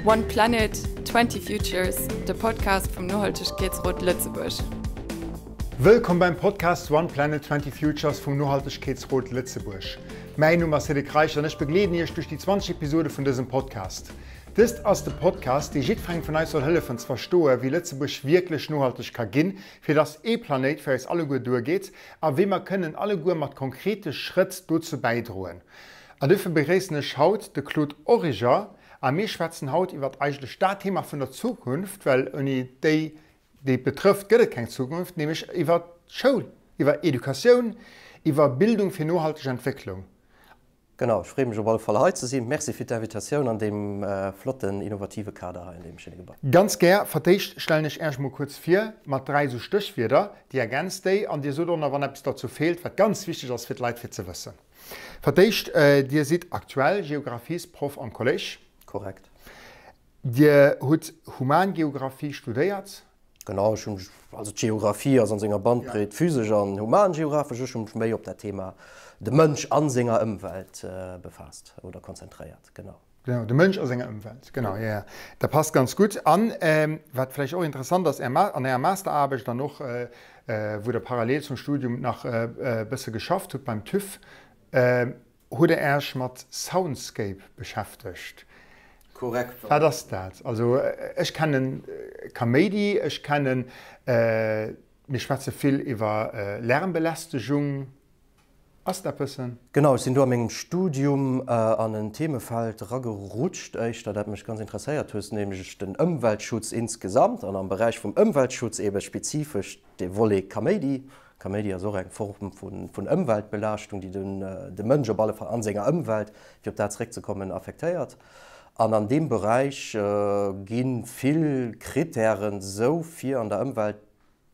One Planet, 20 Futures, de Podcast vum Nohaltegkeetsrot Lëtzebuerg. Wëllkomm beim Podcast One Planet, 20 Futures vum Nohaltegkeetsrot Lëtzebuerg. Mäin Numm ass Cédric Reichel an ech begleeden Iech duerch déi 20 Episode vun dësem Podcast. Dëst ass de Podcast, dee jiddwerengem vun eis soll hëllefen ze verstoen, wéi Lëtzebuerg wierklech nohalteg ka ginn, fir dass ee Planéit fir eis alleguer duergeet a wéi mer kënnen alleguer mat konkrete Schrëtt dozou bäidroen. An dofir begréissen ech haut de Claude Origer a mir schwätzen haut iwwert eigentlech dat Thema vun der Zukunft, well ouni déi, déi et betrëfft, gëtt et keng Zukunft, nämlech iwwert d'Schoul, iwwer Educatioun, iwwer Bildung fir nohalteg Entwécklung. Genau, ech freeë mech op alle Fall hei ze sinn. Merci fir d'Invitatioun an deem flotten, innovative Kader hei an deem schéine Gebai. Ganz gär. Fir d'éischt stellen ech Äech mol kuerz vir mat 3 esou Stéchwierder. Dir ergänzt déi an Dir sot och nach, wann eppes derzou feelt, wat ganz wichteg ass fir d'Leit fir ze wëssen. Fir d'éischt, Dir sidd aktuell Geographiesproff am Kollége. Korrekt. Dir hutt Humangeographie studéiert. Genau, ech hunn mech, also d'Geographie ass an senger Bandbreet physesch an humangeographesch, ech hunn mech méi op dat Thema de Mënsch a senger Ëmwelt befaasst oder konzentréiert, genau. Genau, de Mënsch a senger Ëmwelt, genau, jo, jo, dat passt ganz gutt. An wat vläicht och interessant ass, Är, an Ärer Masteraarbecht an och wou Der parallel zum Studium nach e bësse geschafft hutt beim TÜV, hutt Der Äech mat Soundscape beschäftegt. Korrekt. Wat ass dat? Also ech kennen Kaméidi, ech kennen, mir schwätze vill iwwer Lärmbelästegung. Ass dat bëssen? Genau, ech sinn do a mengem Studium an en Themefeld eragerutscht, éischter dat mech ganz interesséiert hues, nämlech den Ëmweltschutz insgesamt an am Beräich vum Ëmweltschutz ebe spezifesch de Volet Kaméidi. Kaméidi ass och eng Form vun Ëmweltbelaaschtung, déi de Mënsch op alle Fall an senger Ëmwelt, fir op dat zeréckzekommen, affektéiert. An an deem Beräich gi vill Krittären esou fir an der Ëmwelt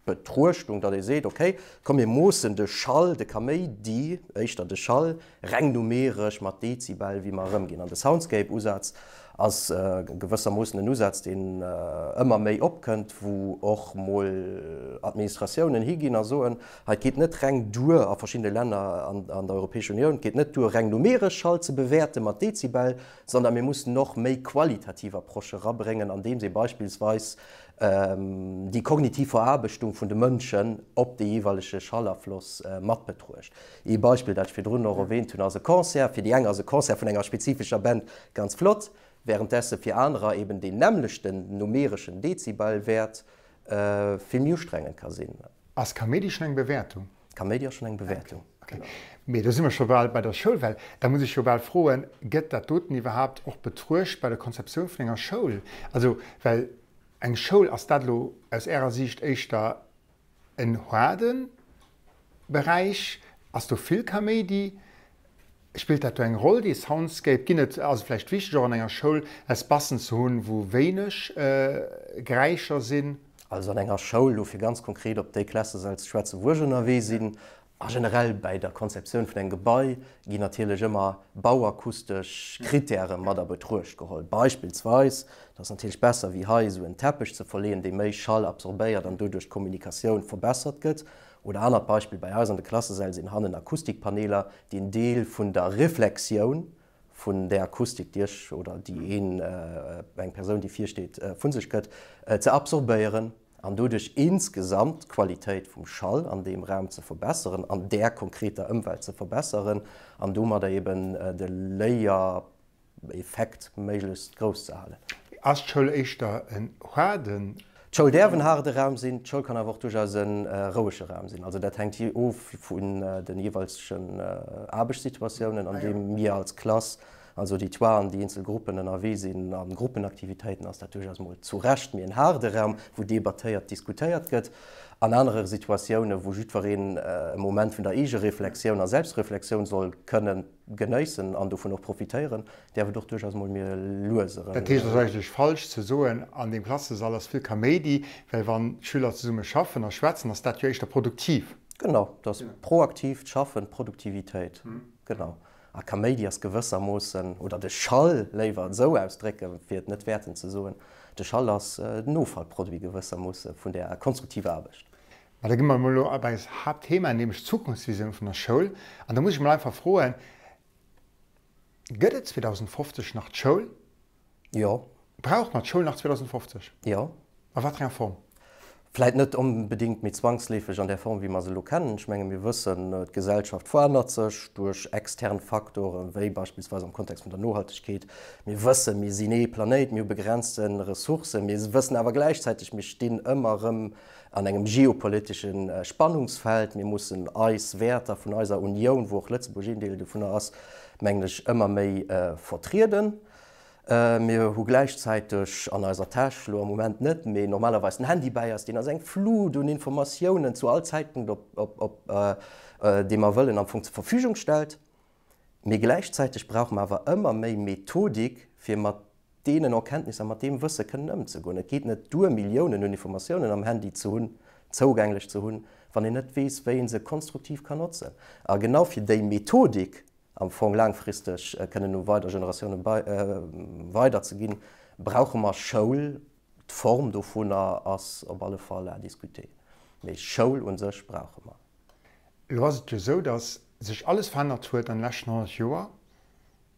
Betruechtung, datt ee seet, okay, komm mir moossen de Schall, de Kaméidi, éischter de Schall, reng numeresch mat Dezibel, wéi mer erëmginn. An de Soundscape-Usaz ass gewëssermoossen en Usaz, deen ëmmer méi opkënnt, wou och mol Administratiounen higinn a soen, hei, et geet net reng duer a verschiddene Länner an der Europäescher Unioun, et geet net duer, reng numeresch Schall ze bewäerte mat Dezibel, sondern mir mussen och méi qualitativ Approchë rabréngen, andeems ee beispillsweis déi kognitiv Veraarbechtung vun de Mënschen op de jeeweilege Schallafloss mat betruecht. Ee Beispill, dat ech virdrun och erwähnt hunn, ass e Concert. Fir déi eng ass e Concert vun enger spezifescher Band ganz flott, währenddessen fir anerer eben deen nämmlechten numereschen Dezibelwäert vill méi ustrengend ka sinn. Ass Kaméidi schonn eng Bewäertung? Kaméidi ass schonn eng Bewäertung, genau. Mee do si mer scho bal bei der Schoul, well da muss ech jo bal froen, Gëtt dat doten iwwerhaapt och betruecht bei der Konzeptioun vun enger Schoul? Also, well eng Schoul, ass dat elo aus Ärer Siicht éischter en haarde Beräich? Ass do vill Kaméidi? Spillt dat do eng Roll, dee Soundscape? Ginn et, ass et vläicht wichteg och an enger Schoul Espacen ze hunn, wou wéineg Geräischer sinn? Also an enger Schoul, elo fir ganz konkret op déi Klassesäll ze schwätzen, wou ech ënnerwee sinn, a generell bäi der Konzeptioun vun engem Gebai, ginn natierlech ëmmer bauakustesch Kritäre mat a Betruecht geholl. Beispillsweis, et ass natierlech besser wéi hei esou en Teppech ze verleeën, dee méi Schall absorbéiert an doduerch d'Kommunikatioun verbessert gëtt. Oder anert Beispill, bei eis an de Klassesäll sinn hannen Akustikpaneeler, déi en Deel vun der Reflexioun vun där Akustik, déi ech oder déi een, eng Persoun, déi virsteet, vu sech gëtt, ze absorbéieren an doduerch insgesamt d'Qualitéit vum Schall an deem Raum ze verbesseren, an där konkreter Ëmwelt ze verbesseren an domadder eben de Léier. Effekt méiglechst grouss ze halen. Ass d'Schoul éischter en haarden? D'Schoul däerf en haarde Raum sinn, d'Schoul kann awer och duerchaus e rouege Raum sinn. Also dat hänkt of vun de jeeweilegen Aarbechtssituatiounen, an deem mir als Klass, als Auditoire an déi eenzel Gruppen ënnerwee sinn. A Gruppenaktivitéiten ass dat duerchaus mol zu Recht méi en haarde Raum, wou debattéiert, diskutéiert gëtt. An anere Situatiounen, wou jiddwereen e Moment vun der Eegereflexioun a Selbstreflexioun soll kënnen genéissen an dovun och profitéieren, däerf et och duerchaus mol méi lues erëm. Dat heescht, et ass eigentlech falsch ze soen, an deem Klassesall ass vill Kaméidi, well wann d'Schüler zesumme schaffen a schwätzen, ass dat jo éischter produktiv. Genau, dat ass proaktiivt Schaffen, Produktivitéit, genau. A Kaméidi ass gewëssermoossen, oder de Schall, léiwer esou ausdrécken, fir et net wäerten ze soen, de Schall ass den Offallproduit gewëssermoosse vun där konstruktiver Aarbecht. Mä da gi mer emol elo op eist Haaptthema, nämlech d'Zukunftsvisioun vun der Schoul. An da muss ech emol einfach froen, Gëtt et 2050 nach d'Schoul? Jo. Brauche mer d'Schoul nach 2050? Jo. A wat fir enger Form? Vläit net onbedéngt méi zwangsleefeg an där Form, wéi mer se elo kennen. Ech menge mir wëssen, d'Gesellschaft verännert sech duerch extern Faktoren, wéi beispillsweis am Kontext vun der Nohaltegkeet. Mir wëssen, mir sinn ee Planéit, mir hu begrenzte Ressourcen. Mir wëssen awer gläichzäiteg, mir stinn ëmmer erëm an engem geopolitesche Spannungsfeld. Mir mussen eis Wäerter vun eiser Unioun, wou och Lëtzebuerg een Deel dovunner ass, mengen ech, ëmmer méi vertrieden. Mir hu gläichzäiteg an eiser Täsch, elo am Moment net, mee normalerweis den Handy bäi eis, deen eis eng Flut un Informatiounen zu all Zäitpunkt op dee mer wëllen am Fong zur Verfügung stellt. Mee gläichzäiteg brauche mer awer ëmmer méi Methodik, fir mat deenen Erkenntnisser, mat deem Wësse kënnen ëmzegoen. Et geet net duer, Milliounen un Informatiounen am Handy ze hunn, zougänglech ze hunn, wann een net weess, wéi ee se konstruktiv kann notzen. A genau fir déi Methodik am Fong laangfristeg kënnen u weider Generatioune weiderzeginn, brauche mer Schoul. D'Form dovunner ass op alle Fall à discuter, mee Schoul u sech brauche mer. Elo ass et jo esou, datt sech alles verännert huet an de leschten 100 Joer,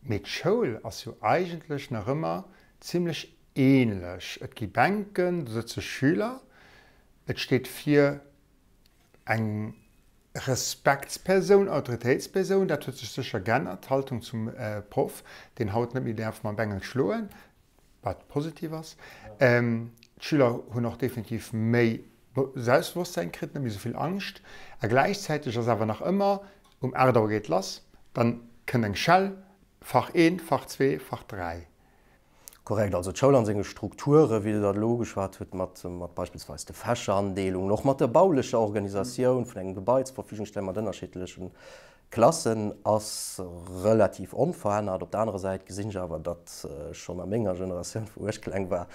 mee d'Schoul ass jo eigentlech nach ëmmer zimlech ähnlech. Et gi Bänken, do sëtze Schüler, et steet vir Eng Respektspersoun, Autoritéitspersoun, dat huet sech sécher geännert, d'Haltung zum Proff, deen haut net méi däerf mam Bengel schloen, wat positiv ass. D'Schüler hunn och definitiv méi Selbstbewosstsäin kritt, net méi esou vill Angscht. A gläichzäiteg ass awer nach ëmmer, um 8 Auer geet lass, dann kënnt eng Schell, Fach 1, Fach 2, Fach 3. Korrekt, also d'Schoul an senge Strukture wéi Der dat elo ugeschwat hutt, mat beispillsweis de Fächerandeelungen, och mat der baulecher Organisatioun vun engem Gebai zur Verfügung stellen, mat ënnerschiddleche Klassen, ass relativ onverännert. Op der anerer Säit gesinn ech awer, datt schonn a menger Generatioun, wou ech kleng war,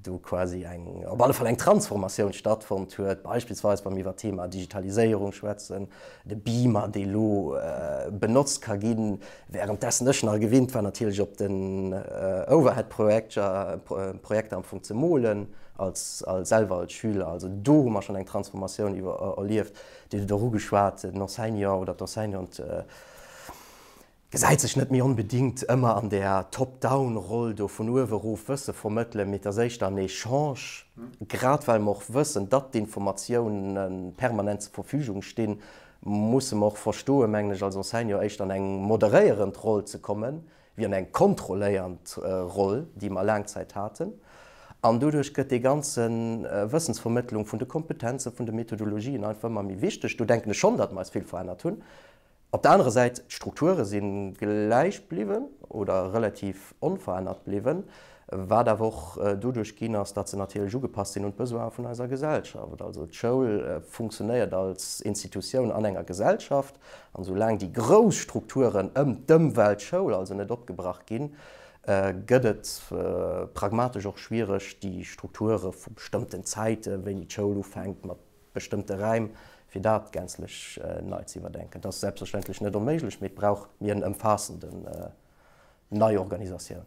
do quasi eng, op alle Fall eng Transformatioun stattfonnt huet, beispillsweis wa mir iwwer d'Thema Digitaliséierung schwätzen, de Beamer, dee lo benotzt ka ginn, währenddessen ech nach gewinnt war natierlech op den Overhead-Projekter am Fong ze molen, als, als selwer als Schüler. Also do hu mer schonn eng Transformatioun iwwer erlieft. Dir hutt et och ugeschwat, den Enseignant oder d'Enseignante, gesäit sech net méi onbedingt ëmmer an där Top-Down-Roll do vun uewe erof Wësse vermëttelen, mee et ass éischter en Echange, grad well mer och wëssen, datt d'Informatioune permanent zur Verfügung stinn, musse mer och verstoen, mengen ech, als Enseignant éischter an eng moderéierend Roll ze kommen, wéi an eng kontrolléiernd Roll, déi mer laang Zäit haten. An doduerch gëtt déi ganze Wëssensvermëttlung vun de Kompetenzen, vun de Methodologien einfach ëmmer méi wichteg. Do denken ech schonn, datt mer eis vill verännert hunn. Op der anerer Säit, d'Strukture si gläich bliwwen oder relativ onverännert bliwwen, wat awer och doduerch ginn ass, datt se natierlech ugepasst sinn un d'Besoine vun eiser Gesellschaft. Also d'Schoul funktionéiert als Institutioun an enger Gesellschaft, an soulaang déi grouss Strukturen ëm d'Ëmweltschoul also net opgebrach ginn, gëtt et pragmatesch och schwiereg, déi Strukture vu bestëmmten Zäiten, wéini d'Schoul ufänkt, mat bestëmmte Räim, fir dat gänzlech nei ze iwwerdenken. Dat ass selbstverständlech net onméiglech, mee et brauch méi en ëmfaassenden Neiorganisatioun.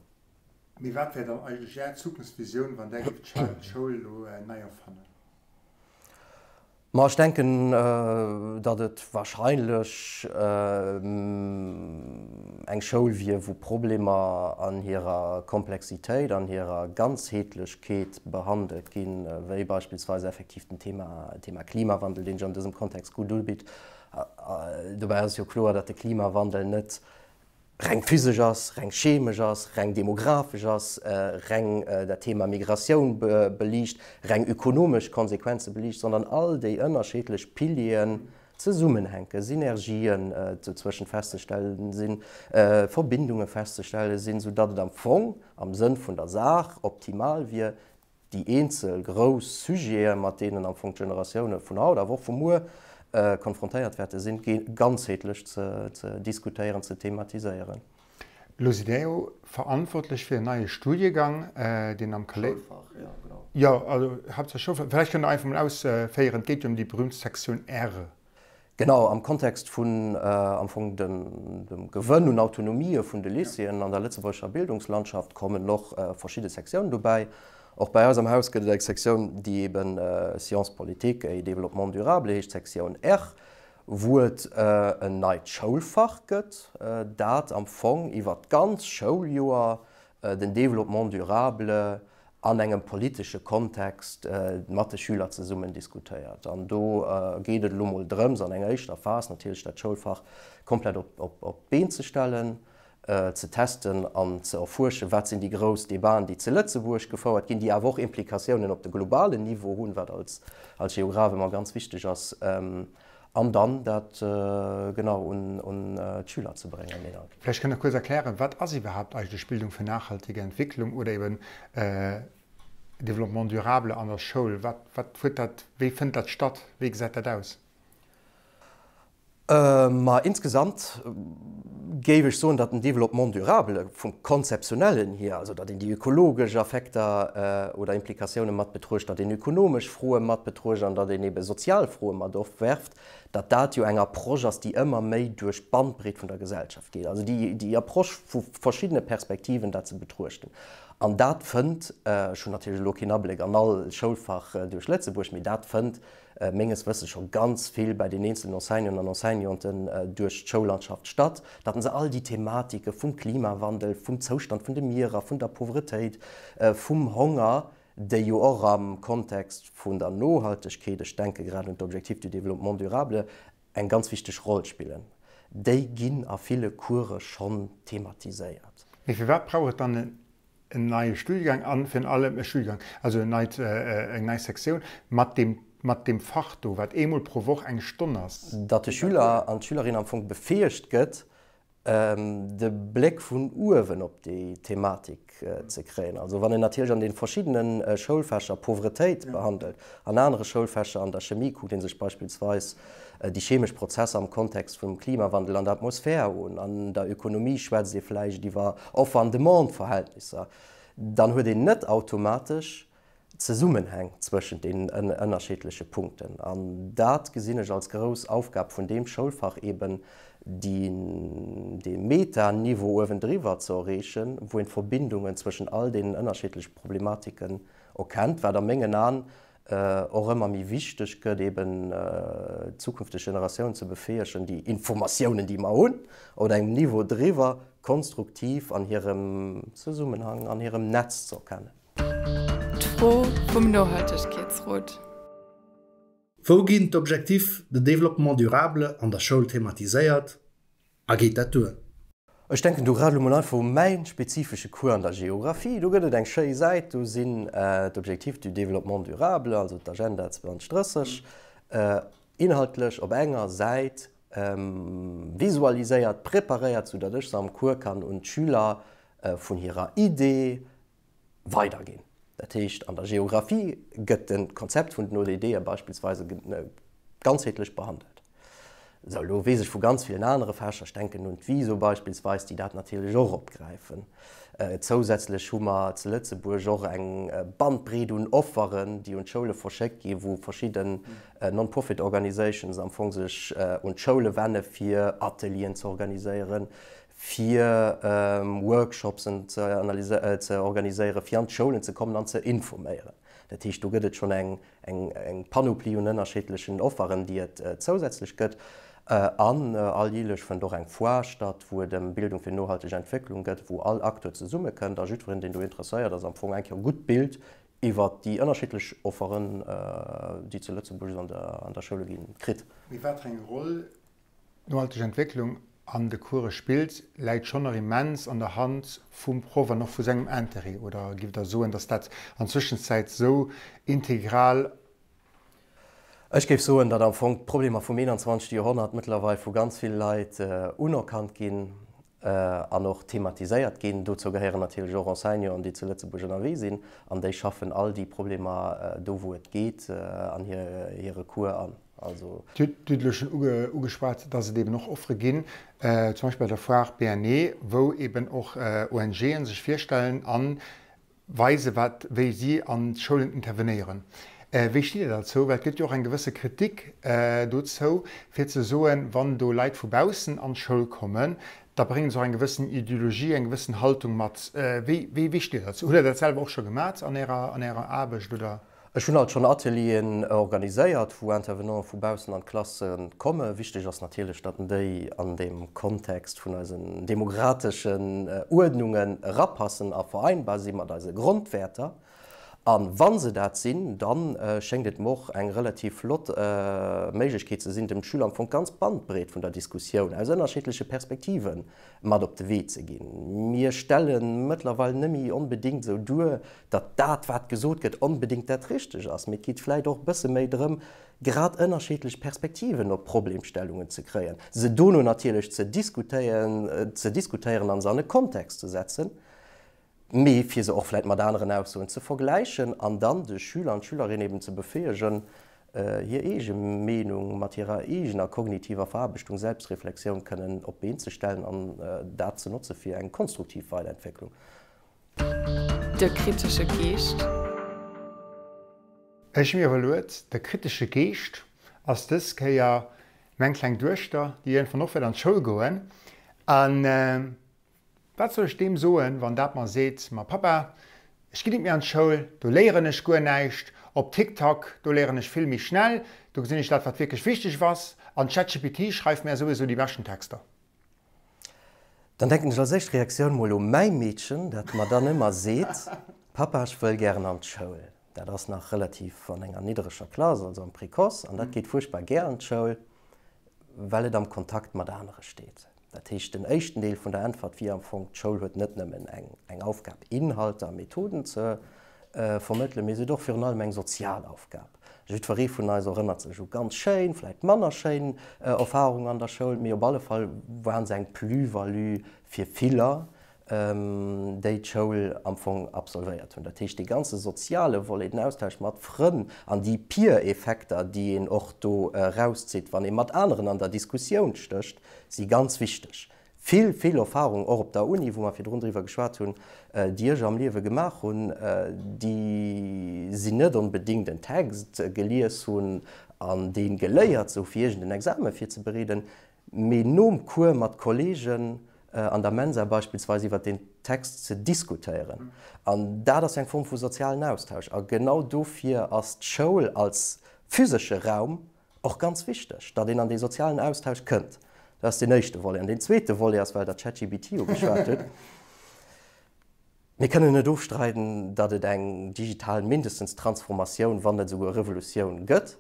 Mee wat wär dann eigentlech Är Zukunftsvisioun, wann Der géift d'Schoul elo nei erfannen? Ma ech denken, datt et wahrscheinlech eng Schoul wier, wou Problemer an hirer Komplexitéit, an hirer Ganzheetlechkeet behandelt ginn, wéi beispillsweis effektiv den Thema, Thema Klimawandel, deen sech an dësem Kontext gutt ubitt. Dobäi ass et jo kloer, datt de Klimawandel net reng physesch ass, reng chemesch ass, reng demografesch ass, reng dat Thema Migratioun beliicht, reng ökonomesch Konsequenze beliicht, sondern all déi ënnerscheedlech Pilieren zesummenhänken, Synergien dozwëschent festzestellen sinn, Verbindunge festzestelle sinn, soudatt et am Fong am Sënn vun der Saach optimal wier, déi eenzel grouss Sujeten, mat deenen am Fong d'Generatioune vun haut, awer och vu muer konfrontéiert wäerte sinn, ganzheetlech ze diskutéieren, ze thematiséieren. Elo sidd Där jo verantwortlech fir en neie Studiegang, deen am Collège. Schoulfach, jo, genau. Jo, also haaptsächlech Schoulfach. Vläicht kënnt Der einfach mol ausféieren, et geet jo ëm déi berühmt Sektioun R. Genau, am Kontext vun am Fong dem Gewënn un Autonomië vun de Lycéeën an der lëtzebuergescher Bildungslandschaft kommen och verschidde Sektiounen dobäi. Och bei eis am Haus gëtt et eng Sektioun, déi eben Sciences politiques et développement durable heescht, Sektioun R, wou et en neit Schoulfach gëtt, dat am Fong iwwert d'ganz Schouljoer. den Développement durable an engem politesche Kontext mat de Schüler zesummen diskutéiert. An do geet et elo mol drëms, an enger éischter Phas natierlech dat Schoulfach komplett op d'Been ze stellen, ze testen an ze erfuerschen, wat sinn déi grouss Debaten, déi ze Lëtzebuerg gefouert ginn, déi awer och Implikatiounen op de globalen Niveau hunn, wat als Geograph ëmmer ganz wichteg ass. An dann dat genau un d'Schüler ze bréngen. Vläicht kënnt Der kuerz erklären, wat ass iwwerhaapt eigentlech Bildung für nachhaltige Entwicklung oder eben Développement durable an der Schoul? Wat, wat huet dat, wéi fënnt dat statt, wéi gesäit dat aus? Ma insgesamt géif ech soen, datt den Développement durable vum Konzeptionellen hier, also datt een déi ökologesch Affekter oder Implikatioune mat betruecht, datt een ökonomesch Froe mat betruecht an datt een ebe sozial Froe mat opwerft, datt dat jo eng Approche ass, déi ëmmer méi duerch d'Bandbreet vun der Gesellschaft geet. Also déi Approche vu verschiddene Perspektiven dat ze betruechten. An dat fënnt, ech hunn natierlech elo keen Abléck an all Schoulfach duerch Lëtzebuerg, mee dat fënnt menges Wëssens scho ganz vill bei den eenzelen Enseignanten an Enseignanten duerch d'Schoullandschaft statt, datt se all déi Thematike vum Klimawandel, vum Zoustand vun de Mierer, vun der Pauvretéit, vum Honger, déi jo och am Kontext vun der Nohaltegkeet, ech denke grad un d'Objectifs du développement durable, eng ganz wichteg Roll spillen, déi ginn a ville Course schonn thematiséiert. Mee firwat brauch et dann en en neie Studiengang an virun allem e Studiengang, also en neit, eng nei Sektioun mat deem, mat deem Fach do, wat eemol pro Woch eng Stonn ass. Datt de Schüler an d'Schülerin am Fong befäegt gëtt, de Bléck vun uewen op déi Thematik ze kréien. Also wann een natierlech an de verschiddene Schoulfächer Pauvretéit behandelt, an anere Schoulfächer, an der Chemie kuckt ee sech beispillsweis déi chemesch Prozesser am Kontext vum Klimawandel an der Atmosphär un, an der Ökonomie schwätzt ee vläicht iwwer Offer an Demande-Verhältnisser, dann huet een net automatesch Zesummenhäng zwëschent deenen ënnerschiddleche Punkten. An dat gesinn ech als grouss Aufgab vun deem Schoulfach, eben dee Metaniveau uewendriwwer ze erreechen, wou een d'Verbindungen zwëschen all deenen ënnerschiddleche Problematiken erkennt, wat a mengen Aen och ëmmer méi wichteg gëtt, eben zukünfteg Generatiounen ze befäegen, déi Informatiounen, déi mer hunn, op engem Niveau driwwer konstruktiv an hirem Zesummenhang, an hirem Netz ze erkennen. D'Fro vum Nohaltegkeetsrot. Wou ginn d'Objectifs de développement durable an der Schoul thematiséiert A geet dat duer? Ech denken do grad elo mol einfach u mäin spezifesche Cours an der Geographie. Do gëtt et eng schéi Säit, do sinn d'Objectifs du développement durable, also d'Agenda 2030, inhaltlech op enger Säit visualiséiert, preparéiert, soudatt ech se am Cours kann un d'Schüler vun hirer Idee weiderginn. Dat heescht, an der Geographie gëtt de Konzept vun den ODDe beispillsweise ganzheetlech behandelt. Sou, elo weess ech vu ganz villen anere Fächer, ech denken un d'Viso beispillsweis, déi dat natierlech och opgräifen. Zousätzlech hu mer zu Lëtzebuerg och eng Bandbreet un Offeren, déi un d'Schoule verschéckt ginn, wou verschidden Non-Profit Organizations am Fong sech un d'Schoule wenne fir Atelieren ze organiséieren, fir Workshopsen ze organiséieren, fir an d'Schoulen ze kommen an ze informéieren. Dat heescht, do gëtt et schonn eng Panoplie un ënnerschiddlechen Offeren, déi et zousätzlech gëtt. An alljährlech fënnt och eng Foire statt, wou et ëm Bildung fir nohalteg Entwécklung gëtt, wou all Acteur zesummekënnt a jiddwereen, deen do interesséiert ass, am Fong eng Kéier e gutt Bild iwwert déi ënnerschiddlech Offeren, déi zu Lëtzebuerg an der Schoule ginn, kritt. Mee wat fir eng Roll D'nohalteg Entwécklung an de Course spillt, läit schonn nach immens an der Hand vum Proff an och vu sengem Intérêt. Oder giff Der soen, datt dat an Zwëschenzäit esou integral. Ech géif soen, datt am Fong d'Problemer vum 21. Joerhonnert mëttlerweil vu ganz ville Leit unerkannt ginn an och thematiséiert ginn. Dozou gehéieren natierlech och Enseignanten, déi zu Lëtzebuerg ënnerwee sinn an déi schaffen all déi Problemer do wou et geet an hire Cours an. Also. Dir hutt elo schonn ugeschwat, dass et eben och Offere ginn, zum Beispill bei der Foire BNE, wou eben och ONGen sech virstellen a weisen, wat, wéi si an d'Schoulen intervenéieren. Wéi stitt Dir derzou? Well et gëtt jo och eng gewësse Kritik dozou, fir ze soen, wann do Leit vu baussen an d'Schoul kommen, da brénge se och eng gewëssen Ideologie, eng gewëssen Haltung mat. Wéi, wéi, wéi stitt Dir derzou? Hutt Der dat selwer och scho gemat an Ärer, an Ärer Aarbecht, oder? Ech hunn alt schonn Atelieren organiséiert, wou Intervenanten vu baussen an d'Klasse kommen. Wichteg ass natierlech, datt déi an deem Kontext vun eisen demokrateschen Uerdnungen erapassen a vereinbar si mat eise Grondwäerter. A wa se dat sinn, da schéngt et mer och eng relativ flott Méiglechkeet ze sinn, dem Schüler am Fong d'ganz Bandbreet vun der Diskussioun aus ënnerschiddleche Perspektive mat op de Wee ze ginn. Mir stelle mëttlerweil net méi onbedéngt esou duer, datt dat, wat gesot gëtt, onbedéngt dat Richteg ass, mee et geet vläicht och e bësse méi drëm, grad ënnerschiddlech Perspektiven op Problemstellungen ze kréien, se dono natierlech ze diskutéieren, ze diskutéieren an se an e Kontext ze setzen, mee fir se och vläicht mat aneren Aussoen ze vergläichen an dann de Schüler an d'Schülerin eben ze befäegen, hir eege Meenung mat hirer eegener kognitiver Veraarbechtung, Selbstreflexioun kënnen op d'Been ze stellen an dat ze notze fir eng konstruktiv Weiderentwécklung. De kritesche Geescht. Ech hu mir iwwerluet, de kritesche Geescht ass dës Kéier meng kleng Duechter, déi iergendwann och wäert an d'Schoul goen. A wat soll ech deem soen, wann dat mer seet, Ma Papa, ech ginn net méi an d'Schoul, do léieren ech guer näischt, op TikTok, do léieren ech vill méi schnell, do gesinn ech dat, wat wierklech wichteg ass, an ChatGPT schreift mär souwisou déi beschten Texter. Dann denken ech als éischt Reaktioun mol u mäi Meedchen, dat mer dann ëmmer seet, Papa, ech wëll gären an d'Schoul. Dat ass nach relativ an enger niddereger Klass, also am Précoce, an dat geet fuerchtbar gär an d'Schoul, well et am Kontakt mat anere steet. Dat heescht, den éischten Deel vun der Äntwert wier am Fong, d'Schoul huet net nëmmen eng Aufgab, Inhalter a Methoden ze vermëttelen, mee se huet och virun allem eng sozial Aufgab. Jiddweree vun eis erënnert sech u ganz schéin, vläit manner schéin Erfarungen an der Schoul, mee op alle Fall waren se eng Plus-value fir viller, déi d'Schoul am Fong absolvéiert hunn. Dat heescht, dee ganze soziale Volet, den Austausch mat Frënn an déi Peer-Effekter, déi een och do erauszitt, wann ee mat aneren an der Diskussioun stécht, si ganz wichteg. Vill, vill Erfahrung, och op der Uni, wou mer virdrun driwwer geschwat hunn, déi ech am Liewe gemaach hunn, déi sinn net onbedéngt en Text gelies hunn an dee geléiert ze hu fir iergend en Examen virzebereeden, mee nom Cours mat Kollegen an der Mensa beispillsweis iwwert deen Text ze diskutéieren. An dat ass eng Form vu sozialen Austausch. A genau dofir ass d'Schoul als physesche Raum Och ganz wichteg, datt een an dee sozialen Austausch kënnt. Dat ass deen éischte Volet. An deen zweete Volet ass, well Der ChatGPT ugeschwat hutt, Mir kënnen net ofstreiden, datt et eng digital mindestens Transformatioun, wann net esouguer Revolutioun gëtt.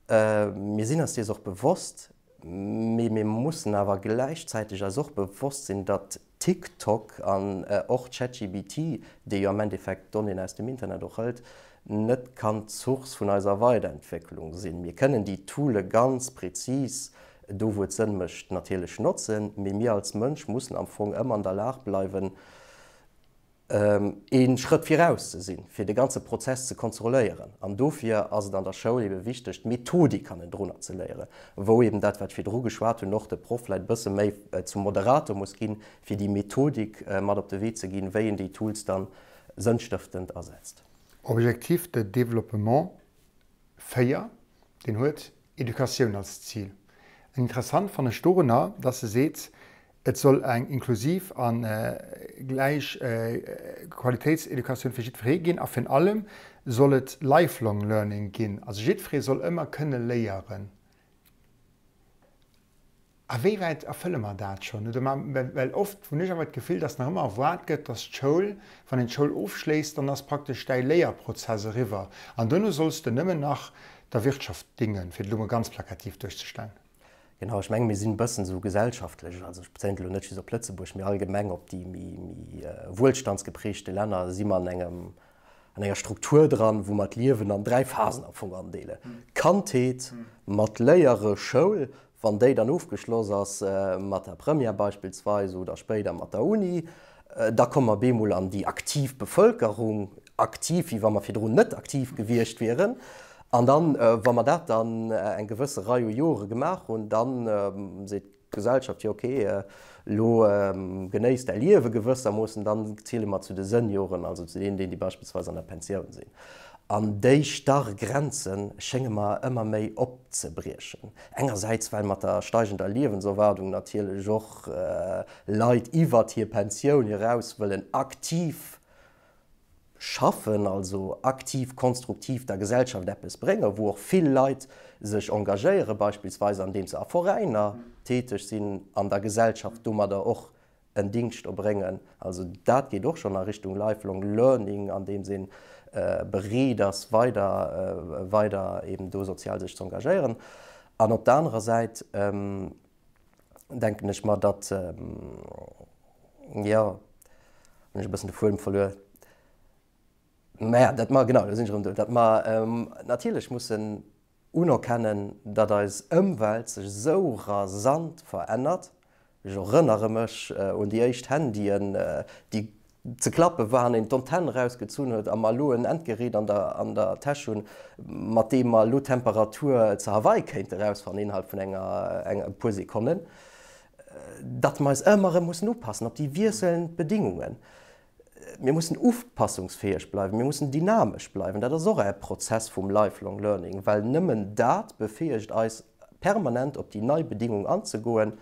Mir sinn eis dees och bewosst. Mee mir mussen awer gläichzäiteg eis och bewosst sinn, datt TikTok an och ChatGPT, dee jo am Endeffekt d'Donnéeën aus dem Internet och hëlt, net kann d'Source vun eiser Weiderentwécklung sinn. Mir kënnen déi Toole ganz prezis, do wou et Sënn mécht, natierlech notzen, mee mir als Mënsch mussen am Fong ëmmer an der Lag bleiwen, ee Schrëtt viraus ze sinn, fir de ganze Prozess ze kontrolléieren. An dofir ass et an der Schoul ebe wichteg, d'Methodik hannendrunner ze léieren, wou eben dat, wat ech virdru geschwat hunn, och de Proff vläicht e bësse méi zum Moderator muss ginn, fir déi Methodik mat op de Wee ze ginn, wéi een déi Tools dann sënnstëftend asetzt. Objectif de développement 4, deen huet Educatioun als Zil. An interessant fannen ech dorunner, dass se seet, et soll eng inklusiv a gläich Qualitéitseducatioun fir jiddweree ginn a virun allem soll et lifelong learning ginn, also jiddweree soll ëmmer kënne léieren. A wéi wäit erfëlle mer dat schonn? Oder ma, well oft hunn ech awer d'Gefill, dass nach ëmmer erwaart gëtt, dass d'Schoul, wann een d'Schoul ofschléisst, dann ass praktesch däi Léierprozess eriwwer an duerno solls de nëmmen nach der Wirtschaft dingen, fir et elo mol ganz plakativ duerzestellen. Genau, ech menge mir sinn e bëssen esou gesellschaftlech, also ech bezéien et elo net just op Lëtzebuerg, mee allgemeng op déi méi wuelstandsgeprägte Länner, si mer an engem, an enger Struktur dran, wou mer d'Liewen an 3 Phasen am Fong andeelen, Kandheet mat Léiere, Schoul, wann déi dann ofgeschloss ass mat der Première beispillsweis oder spéider mat der Uni, da komme mer bemol an déi aktiv Bevëlkerung, aktiv wéi wa mer virdrun net aktiv gewiescht wieren. An dann, wa mer dat dann eng gewësse Rei u Jore gemaach hunn, dann seet D'Gesellschaft, jo ok, elo genéiss däi Liewe gewëssermoossen, dann ziele mer zu de Senioren, also zu deenen, déi beispillsweis an der Pensioun sinn. An déi starr Grenze schénge mer ëmmer méi opzebriechen. Engersäits, well mat der steigender Liewenserwaardung natierlech och Leit iwwert hir Pensioun eraus wëllen aktiv. Schaffen, also aktiv, konstruktiv der Gesellschaft eppes bréngen, wou och vill Leit sech engagéieren, beispillsweis andeems se a Veräiner täteg sinn an der Gesellschaft domadder och en Dingscht erbréngen. Also dat geet och schonn a Richtung Lifelong Learning, andeems ee bereet ass, weider, weider eben do sozial sech ze engagéieren. An op der anerer Säit denken ech mer, datt, jo, hunn ech e bëssen de Fuedem verluer, mä datt mer, genau, do sinn ech erëm do, datt mer natierlech mussen unerkennen, datt eis Ëmwelt sech esou rasant verännert. Ech erënnere mech un déi éischt Handyen, déi ze klappe waren, een d'Antenn erausgezunn huet a mer elo en Endgerät an der an der Täsch hunn, mat deem mer elo d'Temperatur zu Hawaii kéinte erausfannen innerhalb vun enger enger e puer Sekonnen, datt mer eis ëmmer erëm mussen upassen op déi wiesselnd Bedingungen. Mir mussen upassungsfäeg bleiwen, mir mussen dynamesch bleiwen. Dat ass och e Prozess vum Lifelong Learning, well nëmmen dat befäegt eis permanent op déi nei Bedingung anzegoen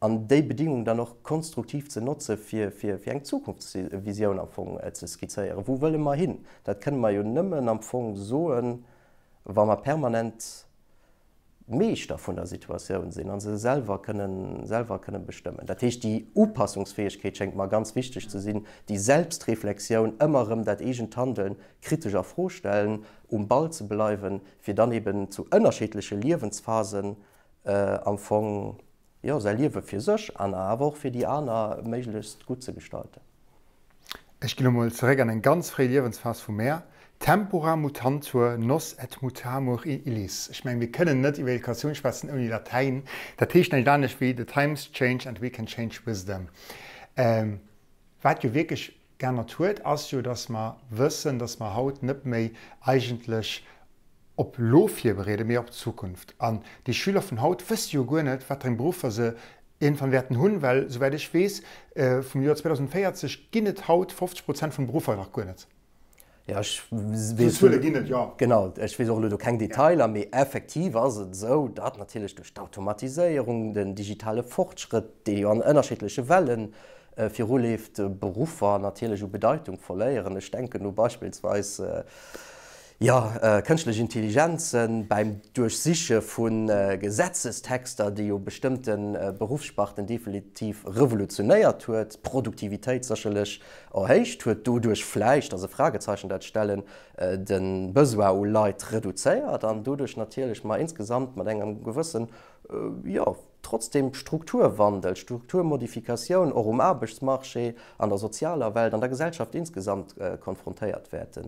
an déi Bedingung dann och konstruktiv ze notze fir fir eng Zukunftsvisioun am Fong ze skizzéieren. Wou wëlle mer hin? Dat kënne mer jo nëmmen am Fong soen, wa mer permanent Meeschter vun der Situatioun sinn a se selwer kënnen, selwer kënnen bestëmmen. Dat heescht, déi Upassungsfäegkeet schéngt mer ganz wichteg ze sinn, déi Selbstreflexioun, ëmmer erëm dat eegent Handeln kritesch a Fro stellen, um Ball ze bleiwen, fir dann eben zu ënnerschiddleche Liewensphasen am Fong, jo, säi Liewe fir sech an awer och fir déi aner méiglechst gutt ze gestalten. Ech ginn emol zeréck an eng ganz fréi Liewensphas vu mär, Tempora mutantur nos et mutamur in illis. Ech mengen, mir kënnen net iwwer Educatioun schwätzen ouni Latäin. Dat heescht näischt anescht wéi The times change and we can change with them. Wat jo wierklech geännert huet, ass jo, dass mer wëssen, dass mer haut net méi eigentlech op lo virbereeden, mee op d'Zukunft. An déi Schüler vun haut wësse jo guer net, wat fir eng Beruffer se iergendwann wäerten hunn, well, souwäit ech weess, vum Joer 2040 ginn et haut 50 Prozent vun de Beruffer nach guer net. Jo, ech weess. Zuele ginn et, jo. Genau, ech weess och elo do keng Detailer, mee effektiv ass et esou, datt natierlech duerch d'Automatiséierung, den digitale Fortschrëtt, dee jo an ënnerschiddleche Welle viruleeft, Beruffer natierlech u Bedeitung verléieren. Ech denken do beispillsweis Jo, kënschtlech Intelligenzen bäim Duerchsiche vu Gesetzestexter, déi jo bestëmmte Beruffssparten definitiv revolutionéiert huet, d'Produktivitéit sécherlech erhéicht huet, doduerch vläicht, ass e Fragezeichen dat ech stellen, de Besoin u Leit reduzéiert an doduerch natierlech mer insgesamt mat engem gewëssen, jo, Trotzdem, Strukturwandel, Strukturmodifikatioun och um Aarbechtsmarché, an der sozialer Welt, an der Gesellschaft insgesamt konfrontéiert wäerte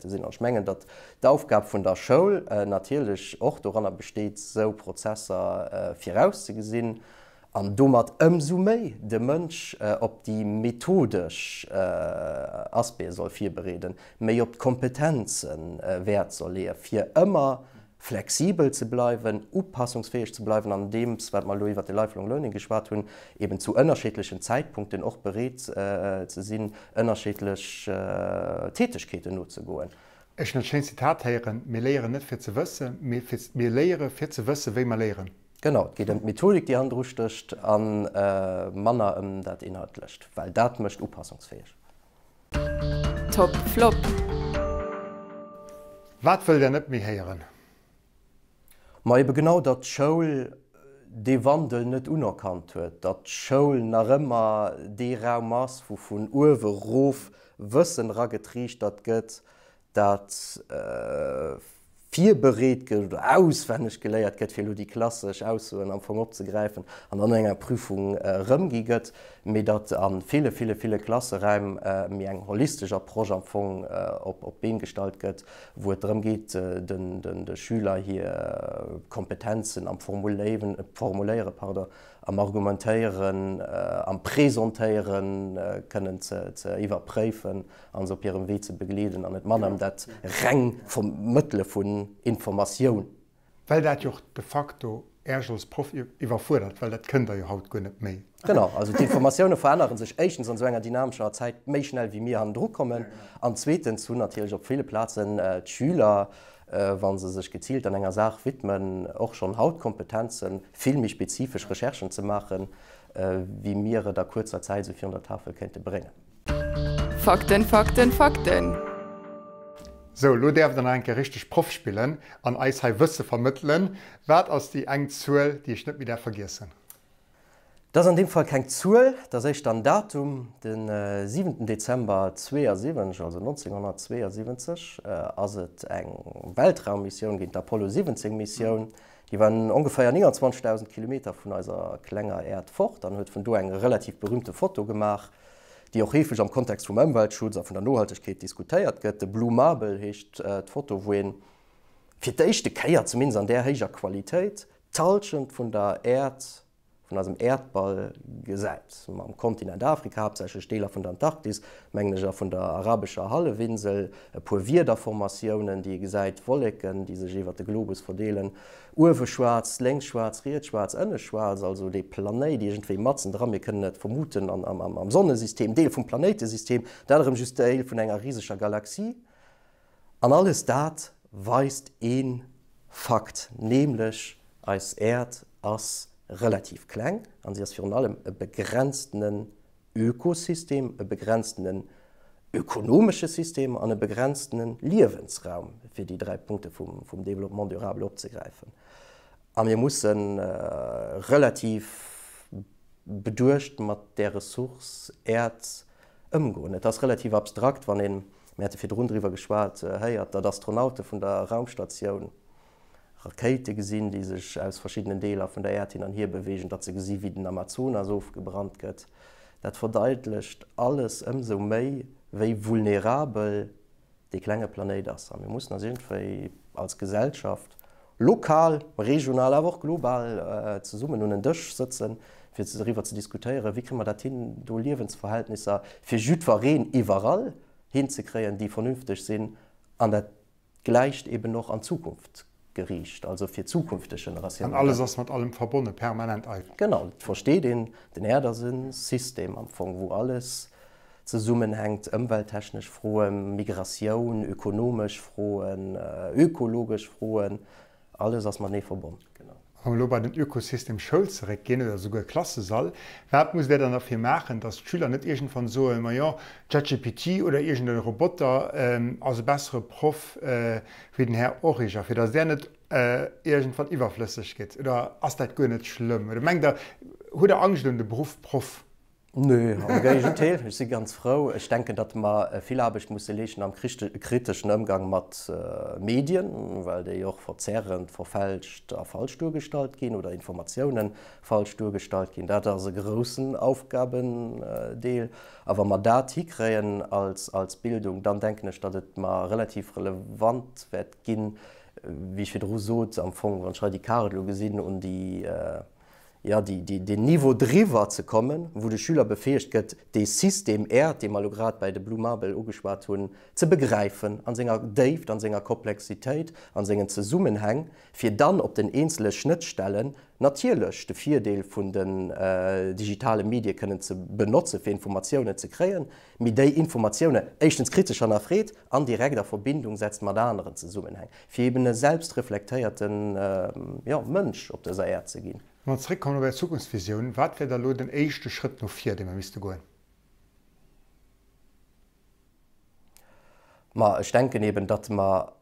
sinn. An ech mengen, datt d'Aufgab vun der Schoul natierlech och doranner besteet, esou Prozesser virauszegesinn an domat ëmsou méi de Mënsch op déi methodesch Aspecte soll virbereeden, méi op d'Kompetenze Wäert soll leeën, fir ëmmer flexibel ze bleiwen, upassungsfäeg ze bleiwen an deems, wat mer elo iwwert de Lifelong Learning geschwat hunn, eben zu ënnerschiddlechen Zäitpunkten och bereet ze sinn, ënnerschiddlech Tätegkeeten nozegoen. Ech hunn dat schéint Zitat héieren, Mir léieren net fir ze wëssen, mee fir, mir léiere fir ze wëssen, wéi mer léieren. Genau, et geet ëm d'Methodik, déi hannendru stécht, a manner ëm dat Inhaltlecht, well dat mécht upassungsfäeg. Top Flop. Wat wëllt Der net méi héieren? Ma ebe genau, datt d'Schoul dee Wandel net unerkannt huet, datt d'Schoul nach ëmmer dee Raum ass, wou vun uewe rof Wëssen eragetriichtert gëtt, dat virbereet gëtt oder auswenneg geléiert gëtt, fir elo déi klassesch Aussoen am Fong opzegräifen, an dann an enger Prüfung erëmgi gëtt, mee datt a ville, ville, ville Klasseräim méi eng holistesch Approche am Fong op d'Been gestallt gëtt, wou et drëm geet, de Schüler hir Kompetenzen am Formuléieren, pardon, am Argumentéieren, am Presentéieren kënnen ze iwwerpréifen a se op hirem Wee ze begleeden an et manner ëm dat reng Vermëttele vun Informatioun. Well dat jo och de facto Äech als Proff iwwerfuerdert, well dat kënnt Der jo haut guer net méi. Genau, also d'Informatioune verännere sech éischtens an esou enger dynamescher Zäit méi schnell wéi mir hannendru kommen an zweetens hunn natierlech op ville Plazen d'Schüler, wa se sech geziilt an enger Saach widmen, och schonn haut Kompetenzen, vill méi spezifesch Recherchen ze maachen, wéi mir et a kuerzer Zäit esou virun der Tafel kéinte bréngen. Fakten, Fakten, Fakten! Sou, elo däerft der nach eng Kéier richteg Proff spillen an eis hei Wësse vermëttelen. Wat ass déi eng Zuel, déi ech net méi däerf vergiessen? Dat ass an deem Fall keng Zuel, dat ass éischter en Datum. De siwenten Dezember 72, also 1972, ass et eng Weltraummissioun ginn, d'Apollo 17 Missioun. Déi war ongeféier 29.000 Kilometer vun eiser klenger Äerd fort an huet vun do eng relativ berühmte Foto gemaach, déi och heefeg am Kontext vum Ëmweltschutz a vun der Nohaltegkeet diskutéiert gëtt. De Blue Marble heescht d'Foto, wou een fir d'éischte Kéier, zumindest an där héijer Qualitéit, d'Hallschent vun der Äerd, vun eisem Äerdball gesäit, mam Kontinent Afrika, haaptsächlech Deeler vun der Antarktis, mengen ech, a vun der arabescher Hallefinsel, e puer Wiederformatiounen, déi ee gesäit, Wolleken, déi sech iwwer de Globus verdeelen, uewe schwaarz, lénks schwaarz, riets schwaarz, ënne schwaarz, also dee Planéit iergendwéi matzen dran, mir kënnen et vermuten, am Sonnesystem, Deel vum Planéitesystem, dat erëm just Deel vun enger riseger Galaxie. An alles dat weist ee Fakt, nämlech eis Äerd ass relativ kleng an si ass virun allem e begrenztenen Ökosystem, e begrenztenen ökonomesche System an e begrenztene Liewensraum, fir déi 3 Punkte vum Développement durable opzegräifen. A mir musse relativ beduecht mat där Ressource Äerd ëmgoen. Et ass relativ abstrakt, wann een, mir hate virdrun driwwer geschwat, héiert, datt Astronaute vun der Raumstatioun Rakéite gesinn, déi sech aus verschiddenen Deeler vun der Äerd hin an hier beweegen, datt se gesi wéi den Amazonas ofgebrannt gëtt. Dat verdeitlecht alles ëmsou méi, wéi vulnerabel dee klenge Planéit ass. A mir mussen eis iergendwéi als Gesellschaft, lokal, regional, awer och global zesummen un en Dësch sëtzen, fir doriwwer ze diskutéieren, wéi kréie mer dat hin, do Liewensverhältnisser fir jiddwereen iwwerall hinzekréien, déi vernünfteg sinn. An dat gläicht eben och an d'Zukunft geriicht, also fir zukünfteg Generatiounen. An alles ass mat allem verbonne, permanent eigentlech. Genau, et versteet een, den Äerd ass e System am Fong, wou alles zesummenhänkt, ëmwelttechnesch Froen, Migratioun, ökonomesch Froen, ökologesch Froen, alles ass matenee verbonn. Genau. Wa mer elo bei den Ökosystem Schoul zeréckginn, oder souguer Klassesall, wat musst Där dann derfir maachen, datt d'Schüler net iergendwann soen, Majo, ChatGPT oder iergend e Roboter ass e bessere Proff wéi den Här Origer, fir datt där net iergendwann iwwerflësseg gëtt? Oder ass dat guer net schlëmm? Oder mengt Der, hutt Der Angscht ëm de Beruff Proff? Nö, am Géigendeel, ech si ganz frou. Ech denken, datt mer vill Aarbecht musse leeschten am kriteschen Ëmgang mat Medien, well déi och verzerrend, verfälscht a falsch duergestallt ginn oder Informatiounen falsch duergestallt ginn. Dat ass e groussen Aufgabendeel. A wa mer dat hikréien als als Bildung, dann denken ech, datt et mer relativ relevant wäert ginn, wéi ech virdru sot, am Fong, wann ech hei déi Kaart elo gesinn, un déi, jo, déi, deen Niveau driwwer ze kommen, wou de Schüler befäegt gëtt, dee System Äerd, dee mer elo grad bäi de Blue Marble ugeschwat hunn, ze begräifen a senger Déift, a senger Komplexitéit, a sengen Zesummenhäng, fir dann op den eenzele Schnëttstellen natierlech de Virdeel vun den digitale Medie kënnen ze benotze fir Informatiounen ze kréien, mee déi Informatioune éischtens kritesch hannerfreet an direkt a Verbindung setzt mat aneren Zesummenhäng, fir eben e selbstreflektéierten, jo, Mënsch op dëser Äerd ze ginn. Wa mer zeréckkommen op Är Zukunftsvisioun, wat wär da lo den éischte Schrëtt no vir, dee mer misste goen? Ma ech denken eben, datt mer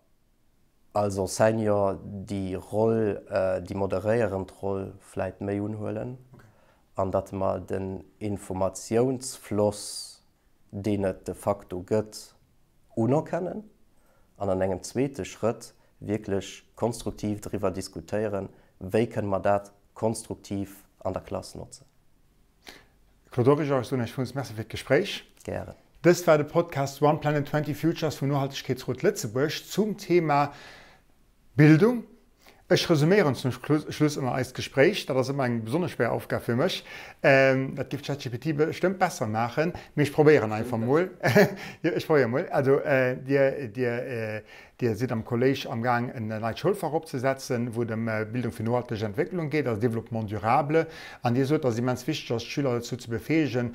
als Enseignant déi Roll, déi moderéierend Roll vläit méi unhuelen an datt mer den Informatiounsfloss, deen et de facto gëtt, unerkennen an an engem zweete Schrëtt wierklech konstruktiv driwwer diskutéieren, wéi kënne mer dat konstruktiv an der Klass notzen. Claude Origer, ech soen Iech villmools Merci fir d'Gespréich. Gären. Dëst war de Podcast One Planet 20 Futures vum Nohaltegkeetsrot Lëtzebuerg zum Thema Bildung. Ech resuméieren zum Schluss ëmmer eist Gespréich. Dat ass ëmmer eng besonnesch schwéier Aufgab fir mech. Dat géif ChatGPT bestëmmt besser maachen, mee ech probéieren einfach mol. Jo, ech probéiere mol. Also, Dir, Dir, Dir sidd am Kolléisch am Gaang en neit Schoulfach opzesetzen, wou et ëm Bildung fir nohalteg Entwécklung geet, also Développement durable. An Dir sot, dass et immens wichteg ass, d'Schüler dozou ze befäegen,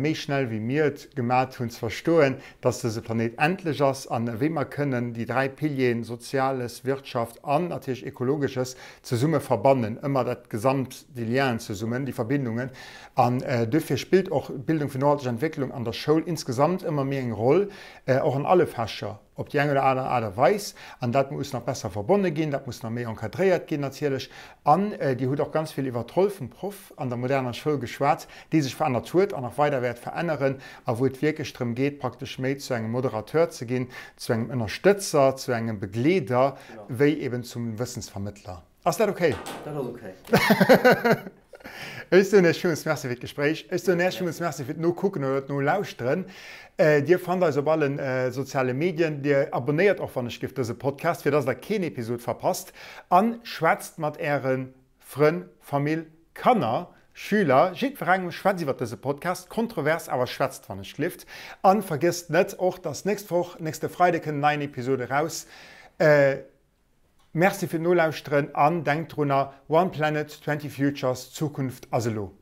méi schnell wéi mir et gemat hunn, ze verstoen, dass dëse Planéit endlech ass an wéi mer kënnen déi 3 Pilieren, Soziales, Wirtschaft an natierlech Ekologesches, zesumme verbannen, ëmmer dat Gesamt, déi Lienen zesummen, déi Verbindungen. An duerfir spillt och d'Bildung fir nohalteg Entwécklung an der Schoul insgesamt ëmmer méi eng Roll, och an alle Fächer. Op déi eng oder aner Aart a Weis. An dat muss nach besser verbonne ginn, dat muss nach méi encadréiert ginn natierlech. An Dir hutt och ganz vill iwwert d'Roll vum Proff an der moderner Schoul geschwat, déi sech verännert huet an nach weider wäert veränneren a wou et wierklech drëm geet, praktesch méi zu engem Moderateur ze ginn, zu engem Ënnerstëtzer, zu engem Begleeder, wéi eben zum Wëssensvermëttler. Ass dat okay? Dat ass okay. Ech soen Iech villmools Merci fir d'Gespréich. Ech soen Iech villmools Merci fir d'Nokucken oder d'Nolauschteren. Dir fannt eis op allen soziale Medien. Dir abonnéiert och wann ech giff dëse Podcast, fir dass der keen Episod verpasst. An schwätzt mat äre Frënn, Famill, Kanner, Schüler, jiddwerengem. Schwätzt iwwert dëse Podcast, kontrovers, awer schwätzt wann ech glift. An vergiesst net och, dass nächst Woch, nächste Freide kënnt en neien Episod eraus. Merci fir d'Nolauschteren an denkt drunner, One Planet, 20 Futures, d'Zukunft ass elo.